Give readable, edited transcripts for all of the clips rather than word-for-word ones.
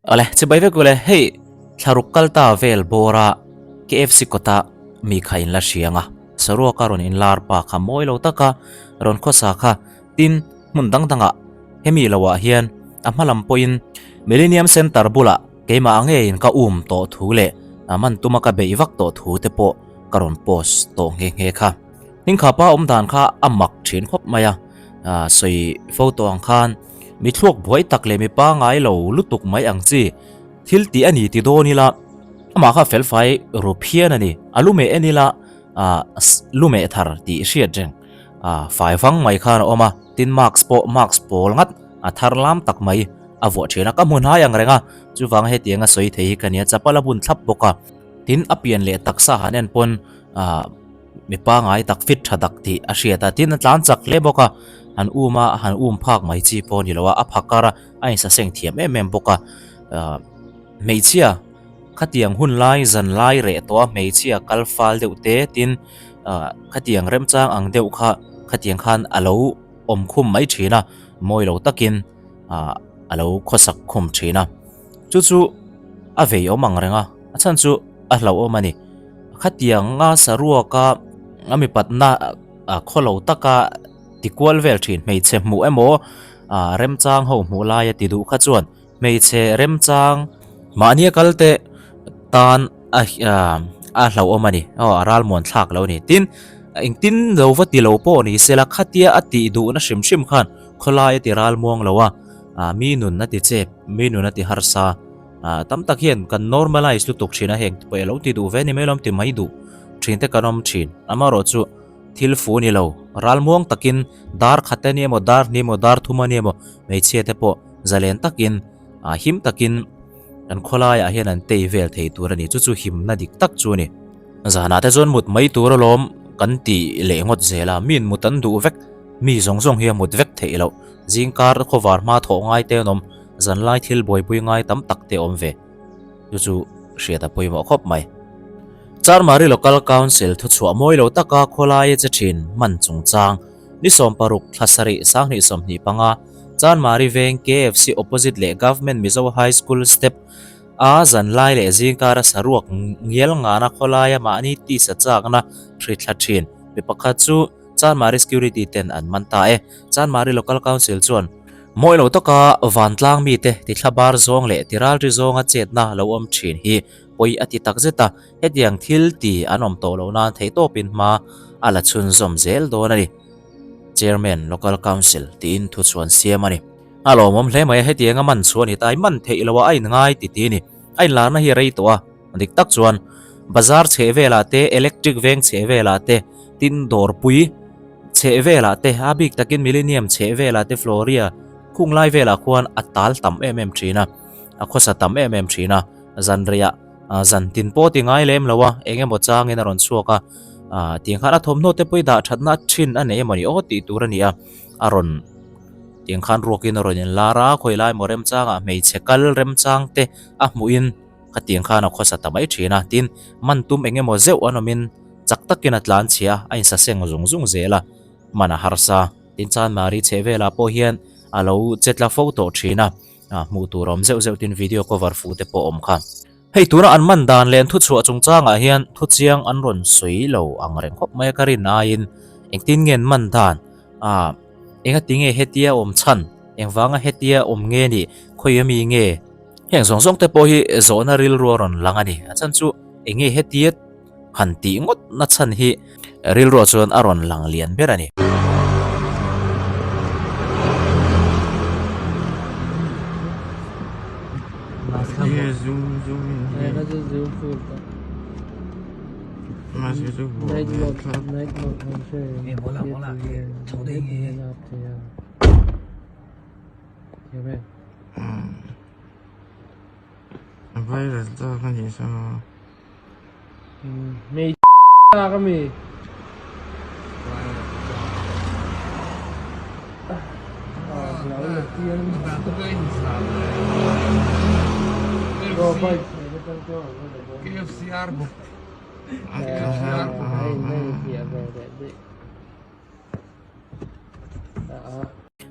Awle, chibai vek ule, hei thlaruk kal ta vel bawra KFC kawta mi kha in la hriang a, saruaka rawn inlar pa kha mawi lo taka rawn khawsa kha tin hmun dang dangah hemi loah hian a hma lam pawhin Millennium Centre bulah keimah ngeiin ka um tawh thu leh man tuma ka beih vak tawh thu te pawh ka rawn post tawh nghe nghe kha. Hmingkhapa awm dan kha a mak thin khawp mai a, sawi fo tawh ang khan mi thluak buai tak leh mi pangai lo lutuk mai ang chi thil tih a ni ti dawn ila amah kha felfai ru phian a ni. A lu meh en ila lu meh thar tih hriat reng fai vang mai khan a awm a, tin mask pawh mask pawl ngat a thar lam tak mai a vuah thin a, ka hmu hnai ang reng a, chuvang hetianga sawi thei hi ka nia, chapal a bun thlap bawk a, tin a pian leh taksa han en pawn Mi pangai tak fit tha tak tih a hriat a, tin a tlan chak hle bawk a, han um a, han um phak mai chi pawh a ni lo a, a phakar a, a insaseng thiam em em bawk a, ahh hmeichhia khatiang hun lai zan lai reh tawh a hmeichhia kal fal deuh te tin ahh khatiang remchang ang deuh kha khatiang khan a lo awm khum mai thin a, mawi lo takin ahh a lo khawsak khum thin a, chu chu a vei awm ang reng a, a chhan chu a hlauhawm a ni. Khatianga saruaka a mipatna khawlo taka tikual vel thin hmeichhe hmuh emaw remchang ho hmuh laia ti duh kha chuan hmeichhe remchang mahnia kal te tan a a hlauhawm a ni aw a ralmuan thlak lo a ni. Tin, engtin lo va ti lo pawh ni sela khatia a tih duhna hrim hrim khan khawlai a ti ralmuang lo a, mi nun a ti chep, mi nun a ti harsa. Ah tam tak hian kan normalize lutuk thin a heng pawh alo ti duh ve ni mai lawm ti mai duh thin te kan awm thin amaherawh chu thil fu ni lo ralmuang takin dar khat ania emaw dar hnih emaw dar thum ania emaw hmeichhia te pawh zalen takin ah him takin kan khawlaiah hian an tei vel thei tur a ni chu chu himna dik tak chu a ni zanah te chuan mut mai tur alawm kan ti leh ngawt zel a mi in mut an duh vek mi zawng zawng hi a mut vek theih loh zingkar khawvar hma thawh ngai te an awm. Zanlai thil buaipui ngai tam tak te awm ve. Chu chu hriat a pawimawh khawp mai. Charmari Local Council thuchhuah mawi lo taka khawlaia che thin hman chungchang ni 16 thla sarih sanghnih 25 Chanmari veng KFC opposite leh Government Mizo High School step a zanlai leh zingkara saruak ngial ngana khawlaia mahni tisa chakna hri thla thin mi pakhat chu Chanmari Security ten an man ta e. Chanmari Local Council chuan Mawi lo taka vantlang mite tithla bar zawng leh tiralri zawnga chetna lo awm thin hi pawi a ti tak zet a, hetiang thil ti an awm tawh loh nan theihtawpin hma a la chhunzawm zel dawn a ni. Chairman, Local Council tiin thuchhuan siam a ni. A lawmawm hle mai a, hetianga man chu a ni ta, i man theih loh a, a inngai ti ti a ni. A inlarna hi a rei tawh a, dik tak chuan bazar chheh velah te, electric veng chheh velah te, tin dawrpui, Chheh velah te, a bik takin Millennium chheh velah te Floria khung lai velah khuan a tal tam em em thin a, a khawsa tam em em thin a, zan reiah zan tin pawh ti ngai lem lo a, eng emaw changin a rawn chhuak a, tiang khan a thawmhnaw te pawh i dah thatna thin a nei emaw ni aw tih tur a ni a, a rawn tiang khan ruakin a rawn inlar a, khawi lai emaw remchangah hmeichhe kal remchang te a hmuhin khatiang khan a khawsa ta mai thin a, tin man tum eng emaw zeuh an awmin Chak takin a tlan chhia a, a insaseng zung zung zel a, man a harsa. Tin Chanmari chheh velah pawh hian a lo che tla fo tawh thin a, hmuh tur a awm zeuh zeuh tin video cover fuh te pawh a awm kha. Hei tuna an man dan leh an thuchhuah chungchangah hian thuchiang an rawn sawi lo ang reng khawp mai a ka rin aiin engtin nge an man dan a, engati nge hetia awm chhan, engvanga hetia awm nge nih, khawi ami nge? Heng zawng zawng te pawh hi zawhna rilru a rawn lang a ni. A chhan chu enge hetia Han tih ngawt na chhan hi rilruah chuan a rawn lang lian ber a ni.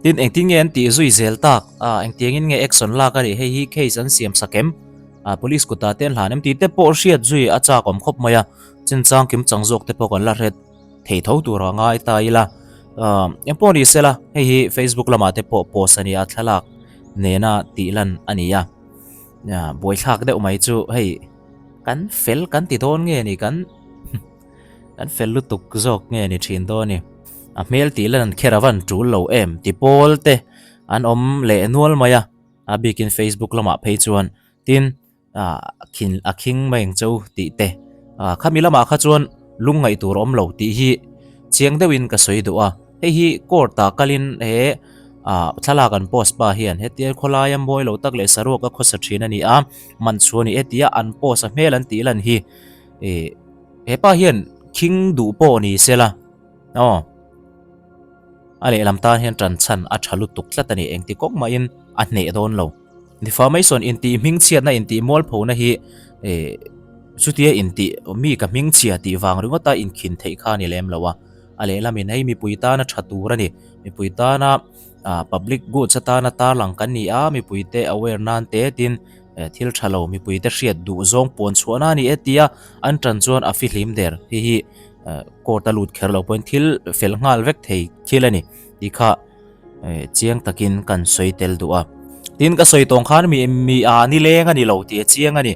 Tin, engtin nge an tih zui zel tak? Ah, engtiangin nge action lak a nih? Hei hi case an siam sak em? Ah, police kutah te an hlan em tih te pawh hriat zui a chak awm khawp mai a, chinchang kim chang zawk te pawh kan la hret thei tho tur a ngai ta ila. Ah, eng pawh ni sela, hei hi Facebook lamah te pawh post a ni a, thlalak nena tih lan a ni a. Ah, buaithlak deuh mai chu hei kan fel kan ti dawn nge ni kan Kan fel lutuk zawk nge ni thin dawn ni. A hmel tih lan kher a van tul lo em ti pawl te an awm leh nual mai a, a bikin Facebook lamah phei chuan tin ah khin a khing mai ang cheu tih te ah khami lamah kha chuan lung ngaih tur a awm lo tih hi chiang deuhin ka sawi duh a, hei hi court ah kalin he ah thlalak an post pa hian hetia khawlaia mawi lo tak leh saruak a khawsa thin a ni a, man chhuah a ni e tia an post a hmel an tih lan hi. Eh, hepa hian khing duh pawh ni sela aw a lehlam tan hian tan chhan a tha lutuk tlat a ni engti kawng mahin a hneh dawn lo defamation intih hmingchhiatna intih mualphona hi eh chutia intih mi ka hmingchhia tih vang ringawta inkhin theih kha a ni lem lo a a lehlamin hei mipui tana tha tur a ni mipui tana ah public goods atana tarlang kan ni a mipuite aware nan te tin Thil tha lo mipuite hriat duh zawng puan chhuahna a ni e tia an tan chuan a fihlim der. Hei hi court a lut kher lo pawhin thil fel nghal vek thei thil a ni tih kha chiang takin kan sawi tel duh a. Tin ka sawi tawng khan mi mi a nileng a ni lo tih a chiang a ni.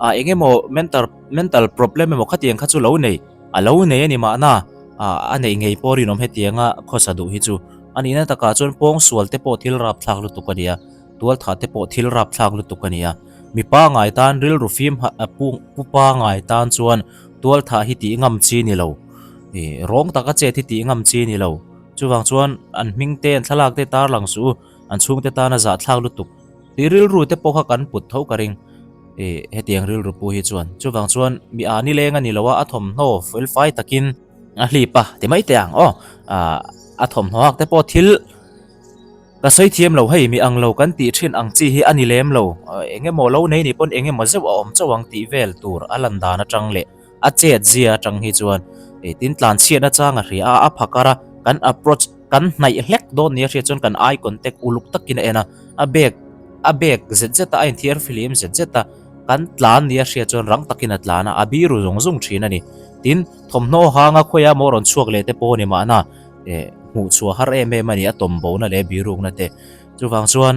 A eng emaw mental mental problem emaw khatiang kha chu lo nei a lo nei a ni mahna a neih ngei pawh rinawm hetianga khawsa duh hi chu a nihna takah chuan pawngsual te pawh thil rapthlak lutuk a ni a. Tualthah te pawh thil rapthlak lutuk a ni a, mipa ngai tan rilru fim pu pa ngai tan chuan tualthah hi tih ngam chi ni lo, ih rawng taka chet hi tih ngam chi ni lo. Chuvang chuan an hming te an thlalak te tarlang suh u, an chhungte tana zahthlak lutuk tih rilru te pawh kha kan put tho ka ring, ih hetiang rilru pu hi chuan. Chuvang chuan mi a nileng a ni lo a, a thawmhnaw felfai takin a hlip a ti mai teh ang aw, a thawmhnaw hak te pawh thil. Ka sawi thiam lo hei mi ang lo kan tih thin ang chi hi a ni lem lo, eng emaw lo nei ni pawn eng emaw zeuh a awm chauh ang tih vel tur a lan dan atang leh a chet zia atang hi chuan tin tlan chhiatna chang a hria a, a phakar a, kan approach kan hnaih hlek dawn nia hriat chuan kan eye contact uluk takin a en a, a bag a bag zet zet a a inthiar fihlim zet zet a, kan tlan nia hriat chuan rang takin a tlan a, a biru zung zung thin a ni. Tin thawmhnaw hanga khawiah maw rawn chhuak leh te pawh a ni mahna. Eh, hmuh chhuah har em em a ni, a tawm bona leh birukna te. Chuvang chuan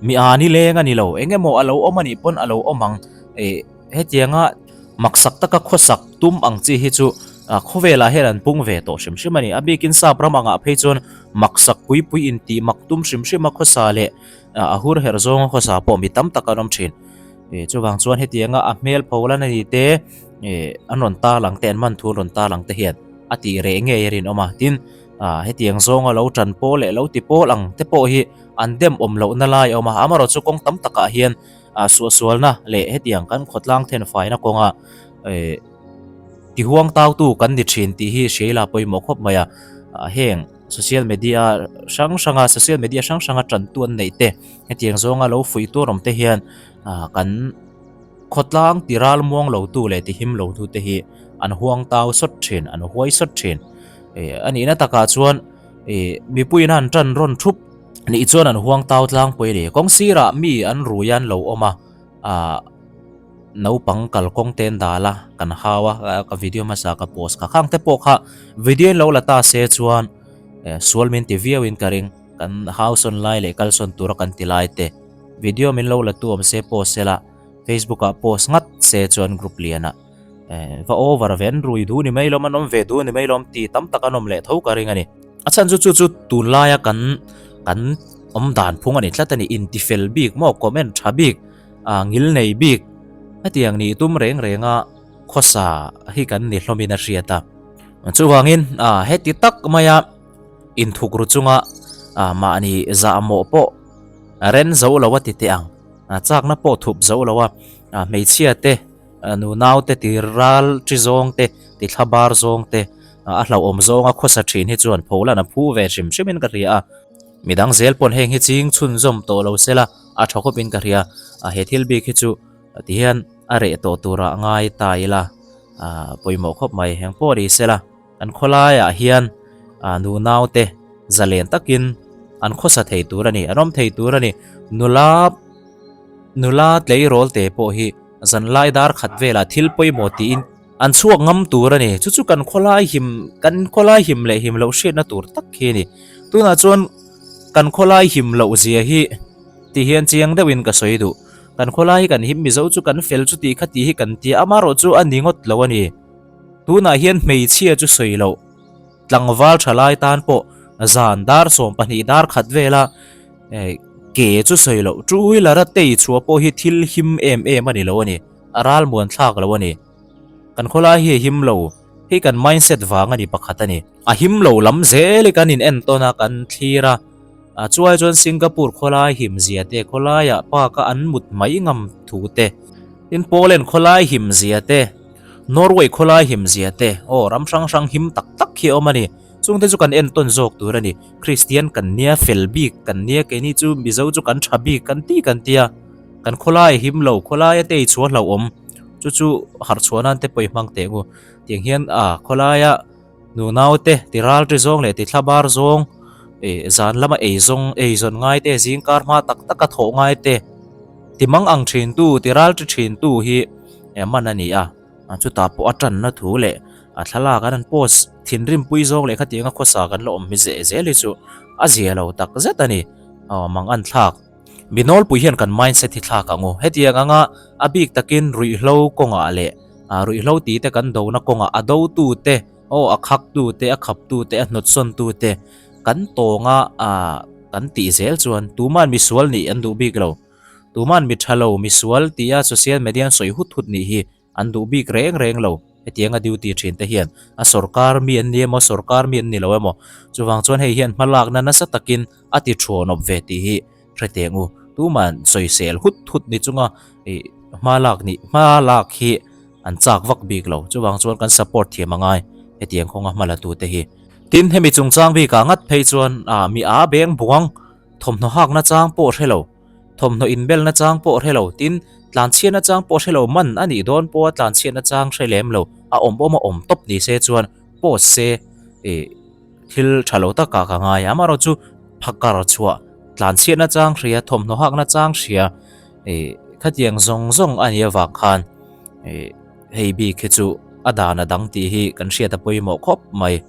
mi a ni leng a ni lo, eng emaw a lo awm a nih pawn a lo awm ang. Eh, hetianga maksak taka khawsak tum ang chi hi chu khawvelah hian an pung ve tawh hrim hrim a ni. A bikin sap ram angah phei chuan maksak pui pui intih mak tum hrim hrim a khawsa leh a hur herh zawnga khawsa pawh mi tam tak an awm thin. Eh, chuvang chuan hetianga a hmel pho lan a ni te, eh, an rawn tarlang te, an man thu an rawn tarlang te hian a tih reh ngei a rinawm a, tin ah hetiang zawnga lo tan pawl leh lo ti pawl ang te pawh hi an dem awm lohna lai a awm a, amaherawh chu kawng tam takah hian ah suahsualna leh hetiang kan khawtlang thenfaina kawnga eh tihuang tautu kan ni thin tih hi hriaila pawimawh khawp mai a, ah heng social media hrang hranga social media hrang hranga tantu an neih te hetiang zawnga lo fuih tur awm te hian ah kan. Khawtlang ti ral muang lo tu leh ti him lo tu te hi an huang tau sawt thin, an huai sawt thin. Eh, a nihna takah chuan eh, mipuiin an tan rawn thup nih chuan an huang tau tlangpui a ni. Kawng sirah mi an rui an lo awm a, ah, naupang kalkawng te an dal a, kan hau a, ka video hmasa ka post kha. Khang te pawh kha video in lo la ta se chuan eh, sual min ti viau in ka ring. Kan hau sawn lai leh kal sawn tura kan ti lai te. Video min lo la tu awm se post sela Facebook ah post ngat se chuan group lian ah eh va over ve an rui duh ni mai lawm an awm ve duh ni mai lawm ti tam tak an awm leh tho ka ring a ni. A chhan chu chu chu tunlaia kan kan awm dan phung a ni tlat a ni intifel bik maw comment tha bik ah ngil nei bik hetiang nih tum reng reng a khawsa hi kan ni hlawm in a hriat a. Chuvangin ah heti tak maia inthuk ru chunga ah mahni zahmawh pawh A ren zo lo a ti teh ang. A chakna pawh thup zo lo a, hmeichhia te, nunau te ti ral chi zawng te, ti thla bar zawng te, a hlauhawm zawnga khawsa thin hi chuan pholan a phu ve hrim hrimin ka hria a. Midang zel pawn heng hi ching chhunzawm tawh lo sela a tha khawpin ka hria. He thil bik hi chu tihian a reh tawh turah ngai ta ila pawimawh khawp mai. Heng pawh ni sela. Kan khawlaiah hian nunau te zalen takin an khawsa thei tur a ni, an awm thei tur a ni. Nula nula tleirawl te pawh hi zanlai dar khat velah thil pawimawh tiin an chhuak ngam tur a ni. Chu chu kan khawlai him kan khawlai him leh him loh hriatna tur tak hi a ni. Tunah chuan kan khawlai him loh zia hi ti hian chiang deuhin ka sawi duh. Kan khawlai hi kan him Mizo chu kan fel chu tih kha tih hi kan tia amaherawh chu a ni ngawt lo a ni. Tunah hian hmeichhia chu sawi loh. Tlangval tha lai tan pawh zan dar 12 dar khat vela ke chu sawi loh two wheeler a tei chhuah pawh hi thil him em em a ni lo a ni, a ral muan thlak lo a ni. Kan khawlai hi a him lo, hei kan mindset vang a ni pakhat a ni. A him lo lam zel hi kan in entawn a, kan thlir a, a chuai chuan Singapore khawlai him zia te, khawlaiah park a an mut mai ngam thu te, tin Poland khawlai him zia te, Norway khawlai him zia te, aw ram hrang hrang him tak tak hi a awm a ni. Chungte chu kan entawn zawk tur a ni. Kristian kan nia, fel bik kan nia, keini chu Mizo chu kan tha bik kan ti kan tia. Kan khawlai a him lo, khawlaia te i chhuah hlauhawm. Chu chu harh chhuah nan te pawh i hmang teh ngu. Tiang hian a khawlaia nunau te, ti ral ri zawng leh ti thla bar zawng, ih zan lama ei zawng, ei zawn ngai te, zingkar hma tak taka thawh ngai te, ti mang ang thin tu, ti ral ri thin tu hi man a ni a, chutah pawh a tanna thu leh a thlalak an han post thinrim pui zawng leh khatianga khawsa kan la awm hi zeh zel hi chu a zia lo tak zet a ni, aw mang an thlak. Mi nawlpui hian kan mindset hi thlak ang u, hetiang anga a bik takin ruihhlo kawngah leh ruihhlo tih te kan dona kawngah a dotu te, aw a khak tu te, a khap tu te, a hnawtsawn tu te kan tawnga kan tih zel chuan tuman misual nih an duh bik lo. Tuman mi tha lo, mi sual tia social media an sawi hut hut nih hi an duh bik reng reng lo. Hetianga duty thin te hian a sorkar mi an ni emaw, sorkar mi an ni lo emaw. Chuvang chuan hei hian hmalakna nasa takin a ti thuanawp ve tih hi hre teng u. Tuman sawisel hut hut ni chunga ih hmalak nih hmalak hi an chak vak bik lo. Chuvang chuan kan support thiam a ngai hetiang kawnga hmala tute hi. Tin, hemi chungchang bikah ngat phei chuan ah mi a beng buang thawmhnaw hakna chang pawh hre lo. Thawmhnaw inbelna chang pawh hre lo, tin, tlanchhiatna chang pawh hre lo man a nih dawn pawha tlanchhiatna chang hre lem lo, a awm awm a awm tawp ni se chuan post se ih thil tha lo takah ka ngai a, amaherawh chu phakar chhuah tlanchhiatna chang hria, thawmhnaw hakna chang hria ih khatiang zawng zawng a nih avang khan ih hei bik hi chu a dan a dang tih hi kan hriat a pawimawh khawp mai.